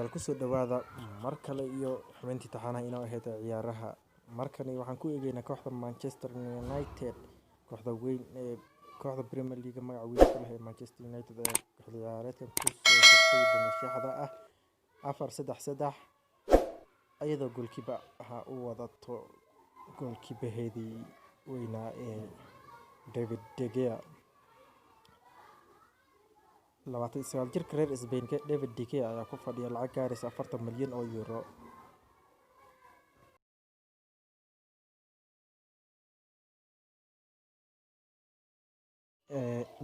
Daawadayaal, kusoo dhawaada mar kale iyo xubintii taxanaha inoo ahayd ee ciyaaraha. Markani waxaan ku eegeynaa kooxda Manchester United, kooxda weyn ee kooxda Premier League magaca weyn ku leh ee Manchester United ayaa xilli ciyaareedkan kusoo xirtay banashaxda ah 4-3-3, iyadoo goalkeeper ahaa u wadato goalkeeperheedii weynaa ee David De Gea. 29 jirka reer Spain David De Gea ayaa ku fadhiya lacag gaaraysa 40 milyan oo euro.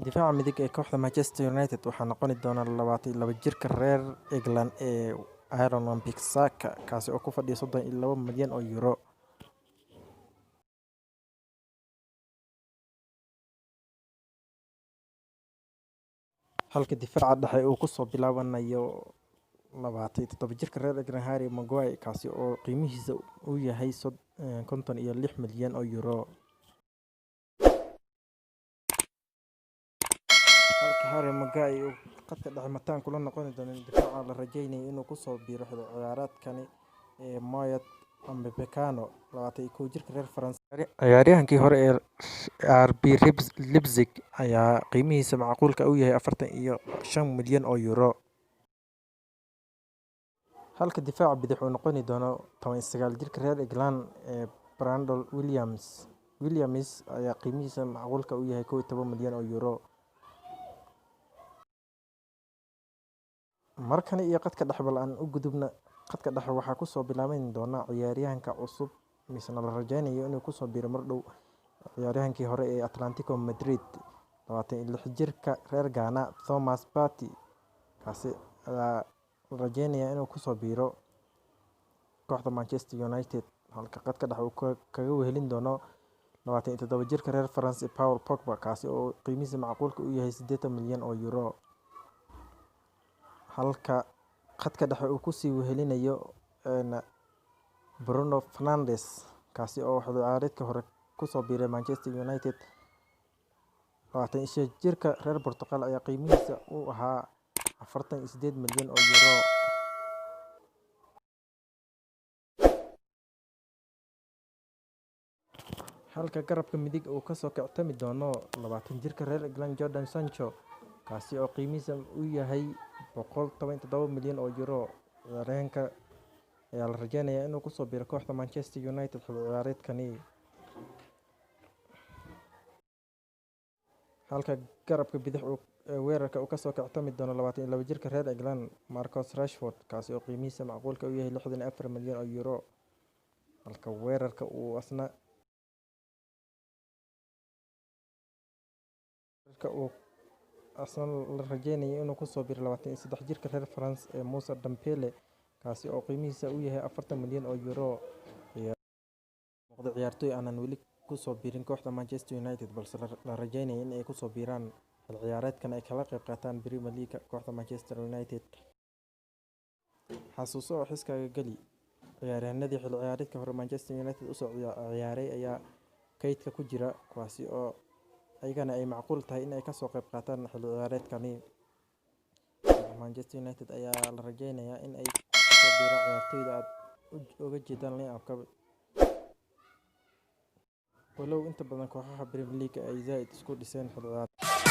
Difaaca midig ee kooxda Manchester United waxaa noqon doona 22 jirka reer England ee Aaron Wan-Bissaka, kaasi oo ku fadhiya 32 milyan oo euro. Halka difaaca dhexe uu kusoo bilaabanayo 27 jirka reer England Harry Maguire, kaasi oo qiimihiisa uu yahay 56 milyan oo euro. Halka Harry Maguire uu khadka dhexe mataan kula noqon doono difaaca la rajeynayo inuu kusoo biiro xilli ciyaareedkani ee Moyet Upamecano, 21 jirka reer France. Ciyaaryahankii hore ee RB Leipzig ayaa qiimihiisa macquulka u yahay 45 milyan oo euro. Halka difaaca bidix uu noqon doono 19 jirka reer England ee Brandon Williams. Williams ayaa qiimihiisa macquulka u yahay 11 milyan oo euro. Markani iyo khadka dhexe bal aan u gudubna. Khadka dhexe waxaa kusoo bilaaban doona ciyaaryahanka cusub misna la rajeynayo inuu kusoo biiro mar dhow, ciyaaryahankii hore ee Atletico Madrid, 26 jirka reer Ghana Thomas Partey, kaasi ayaa la rajeynayaa inuu kusoo biiro kooxda Manchester United. Halka khadka dhexe uu kaga wehelin doono 27 jirka reer France Paul Pogba, kaasi oo qiimihiisa macquulka u yahay 80 milyan oo euro. Halka khadka dhexe uu kusii wehelinayo Bruno Fernandes, kaasi oo xilli ciyaareedkii hore kusoo biiray Manchester United. 25 jirka reer Portugal ayaa qiimihiisa uu ahaa 48 milyan oo euro. Halka garabka midig uu kasoo kictami doono 20 jirka reer England Jadon Sancho, kaasi oo qiimihiisa uu yahay 117 milyan oo euro. Ciyaaryahanka ayaa la rajeynayaa inuu kusoo biiro kooxda Manchester United xilli ciyaareedkani. Halka garabka bidix uu weerarka uu kasoo kictami doono 22 jirka reer England Marcus Rashford, kaasi oo qiimihiisa macquulka u yahay 64 milyan oo euro. Halka weerarka uu asna la rajeynayo inuu kusoo biiro 23 jirka reer France ee Moussa Dembele, kaasi oo qiimihiisa uu yahay 40 milyan oo euro. Muuqda ciyaartoy aanan weli kusoo biirin kooxda Manchester United, balse la rajeynayo in ay kusoo biiraan xilli ciyaareedkan ay kala qayb qaataan Premier League kooxda Manchester United. Xasuuso oo xiskaaga geli ciyaaryahanadii xilli ciyaareedka hore Manchester United usoo ciyaaray ayaa kaydka ku jira, kuwaasi oo ayagana ay macquul tahay in ay kasoo qayb qaataan xilli ciyaareedkani. Manchester United ayaa la rajeynayaa in ay kusoo biiraan ciyaartoyda aad uga jeedaan line-up-ka. Walow inta badan kooxaha Premier League ay zaid isku dhiseen xilli ciyaareed.